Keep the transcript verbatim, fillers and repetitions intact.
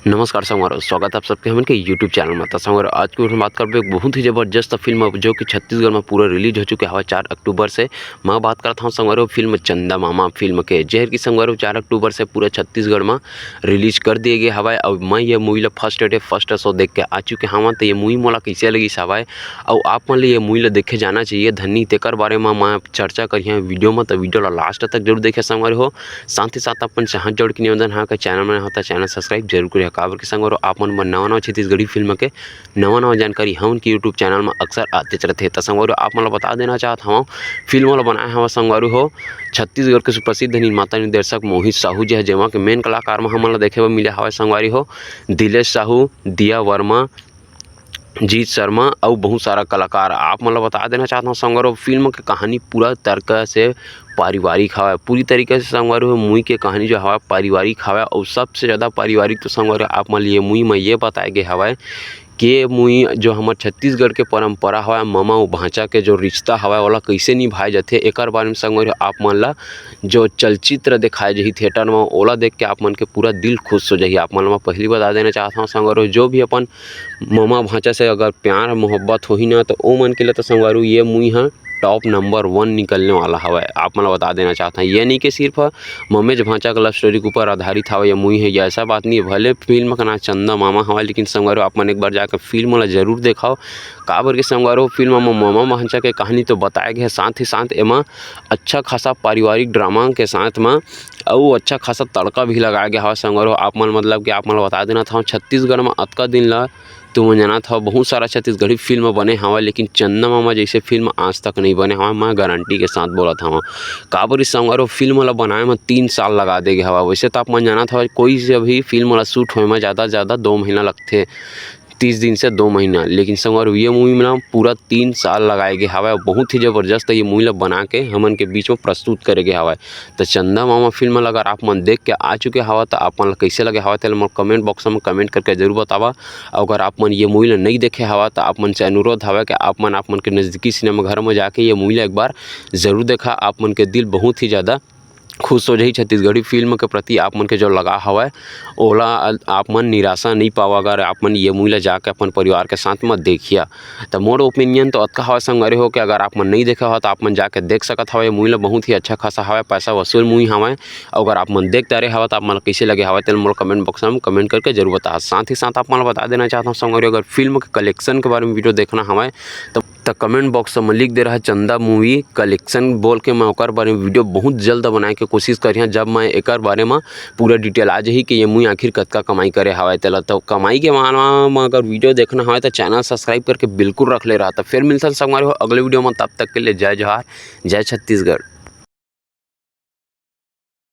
नमस्कार संगवारी हो, स्वागत आप सबके हमन के YouTube चैनल में। त संगवारी हो, आज के हम बात करबे एक बहुत ही जबरदस्त फिल्म, जो कि छत्तीसगढ़ में पूरा रिलीज हो चुके हवय चार अक्टूबर से। मैं बात करत हूँ संगवारी हो, फिल्म चंदा मामा फिल्म के, जेहर की संगवारी हो, चार अक्टूबर से पूरा छत्तीसगढ़ में रिलीज कर दिए गए हवय। और मैं ये मूवी ला फर्स्ट डे फर्स्ट शो देख के आ चुके हवं। तो ये मूवी मोला कैसे लगिस हवय, और आप मन ले ये मूवी ला देखे जाना चाहिए धनी, तेकर बारे में मैं चर्चा करिहा वीडियो में। तो वीडियो ला लास्ट तक जरूर देखे संगवारी हो। साथ ही साथ अपन से हाथ जोड़ के निवेदन है कि चैनल में नवा हो तो चैनल सब्सक्राइब जरूर करिहा, काबर के संगवारी हो, आप मन बर नवा नवा छत्तीसगढ़ी फिल्म के नवा नवा जानकारी हमन के YouTube चैनल में अक्सर आतेच रथे। त संगवारी हो, आप मन ला बता देना चाहत हवं, फिल्म ला बनाए हवय संगवारी हो छत्तीसगढ़ के सुप्रसिद्ध निर्माता निर्देशक मोहित साहू जी ह, जेमा के मेन कलाकार में हमन ला देखे बर मिले हवय संगवारी हो दिलेश साहू, दिया वर्मा, जीत शर्मा अउ बहुत सारा कलाकार। आप मन ला बता देना चाहत हवं संगवारी हो, फिल्म के कहानी पूरा तरीका से पारिवारिक हवय, पूरी तरीके से संगवारी हो, मूवी के कहानी जो हवय पारिवारिक हवय। अउ सबसे ज़्यादा पारिवारिक तो संगवारी हो, आप मन ल ये मूवी में ये बताए गे हवय कि ये मूवी जो हमर छत्तीसगढ़ के परंपरा हवय, ममा अउ भांचा के जो रिश्ता हवय, ओला कइसे निभाए जाथे, एकर बारे में संगवारी हो, आप मन ला जो चलचित्र दिखाए जाही थिएटर में, ओला देख के आप मन के पूरा दिल खुश हो जाही। आप मन ला मैं पहली बता देना चाहत हवं संगवारी हो, जो भी अपन ममा भांचा से अगर प्यार मोहब्बत होही ना, तो ओ मन के लिए तो संगवारी हो, ये मूवी ह टॉप नंबर वन निकलने वाला हवय। आप मन ला बता देना चाहत हवं, ये नहीं कि सिर्फ ममेच भांचा के लव स्टोरी के ऊपर आधारित हवय ये मूवी ह, ये ऐसा बात नहीं है। भले फिल्म का नाम चंदा मामा हवय, लेकिन संगवारी हो, आप मन एक बार जाके फिल्म ला जरूर देखाओ, काबर के संगवारी हो, फिल्म में ममा भांचा के कहानी तो बताए गए है, साथ ही साथ एमा अच्छा खासा पारिवारिक ड्रामा के साथ में अउ अच्छा खासा तड़का भी लगाया गया हवय संगवारी हो। आप मन, मतलब कि आप मन ला बता देना था, छत्तीसगढ़ में अतका दिन ला तुमन जानत हव, बहुत सारा छत्तीसगढ़ी फिल्म बने हवय, लेकिन चंदा मामा जैसे फिल्म आज तक नहीं बने हवय, मैं गारंटी के साथ बोलत हवं। काबर इस संगवारी हो, फिल्म ला बनाए में तीन साल लगा दे गे हवय। वैसे तो आप मन जानत हव, कोई से भी फिल्म ला शूट होए में ज़्यादा से ज़्यादा दो महीना लगथे, तीस दिन से दो महीना, लेकिन संगवारी हो, ये मूवी में ना पूरा तीन साल लगाए गे हवय। बहुत ही जबरदस्त ये मूवी ला बना के हमन के बीच में प्रस्तुत करे गे हवय। तो चंदा मामा फिल्म ला अगर आप मन देख के आ चुके हवा, तो आप मन ला कैसे लगे हवा, तेला मोर कमेंट बॉक्स में कमेंट करके जरूर बतावा। अउ अगर आप मन ये मूवी ला नहीं देखे हवा, तो आप मन से अनुरोध हवय कि आप मन, आप मन के नज़दीकी सिनेमा घर में जाके ये मूवी ला एक बार जरूर देखा। आप मन के दिल बहुत ही ज़्यादा खुश हो जाही। छत्तीसगढ़ी फिल्म के प्रति आप मन के जो लगाव हवय, ओला आप मन निराशा नहीं पावा, अगर आप मन ये मूवी ला जाके अपन परिवार के साथ में देखिया। त मोर ओपिनियन तो अतका हवय संगवारी हो, कि अगर आप मन नहीं देखे हव, तो आप मन जाके देख सकत हव ये मूवी ला। बहुत ही अच्छा खासा हवय, पैसा वसूल मूवी हवय। अउ अगर आप मन देख डारे हव, तो आप मन ला कैसे लगे हवय, तेला मोला कमेंट बॉक्स में कमेंट करके जरूर बताहा। साथ ही साथ आप मन ला बता देना चाहत हवं संगवारी हो, अगर फिल्म के कलेक्शन के बारे में वीडियो देखना हवय, त, त कमेंट बॉक्स में लिख दे रहा चंदा मूवी कलेक्शन बोल के, मैं ओकर बारे में वीडियो बहुत जल्द बनाए के कोशिश करिहा, जब मैं एकर बारे में पूरा डिटेल आ जाही कि ये मूवी आखिर कतका कमाई करे हवय तेला। तो कमाई के मामला में अगर वीडियो देखना हवय, तो चैनल सब्सक्राइब करके बिल्कुल रख ले रहा। तो फिर मिलथन संगवारी हो अगले वीडियो में, तब तक के लिए जय जोहार, जय छत्तीसगढ़।